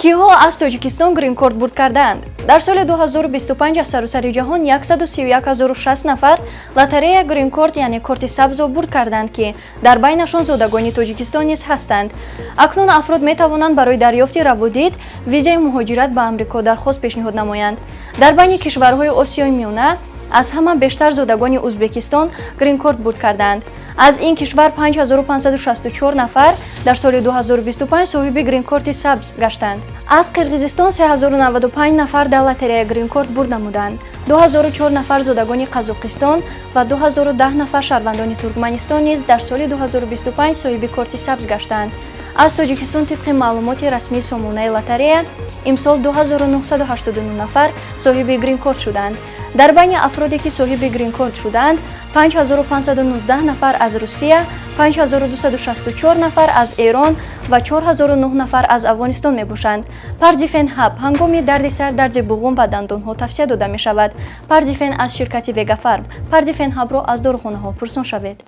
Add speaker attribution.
Speaker 1: Киҳо аз Тоҷикистон гринкорт бурд кардаанд? Дар соли 2025 аз саросари ҷаҳон 131 060 нафар лотарея гринкорт, яъне корти сабзро бурд карданд, ки дар байнашон зодагони Тоҷикистон низ ҳастанд. Акнун афрод метавонанд барои дарёфти раводид, визаи муҳоҷират ба Амрико дархост пешниҳод намоянд. Дар байни кишварҳои Осиёи Миёна аз ҳама бештар зодагони Ӯзбекистон гринкорт бурд кардаанд. Аз ин кишвар 5564 нафар дар соли 2025 соҳиби гринкорти сабз гаштанд. Аз Қирғизистон 3095 нафар дар лотерея гринкорт бурд намуданд. 2004 нафар зодагони Қазоқистон ва 2010 нафар шаҳрвандони Туркманистон низ дар соли 2025 соҳиби корти сабз гаштанд. Аз Тоҷикистон, тибқи маълумоти расмии сомонаи лотарея, имсол 2989 нафар соҳиби гринкорт шуданд. Дар байни афроде, ки соҳиби гринкорт шуданд, 5519 нафар аз Русия, 5264 нафар аз Эрон ва 4009 нафар аз Афғонистон мебошанд. Пардифен Ҳаб ҳангоми дарди сар, дарди буғум ва дандонҳо тавсия дода мешавад. Пардифен аз ширкати Вегафарм. Пардифен Ҳабро аз дорухонаҳо пурсон шавед.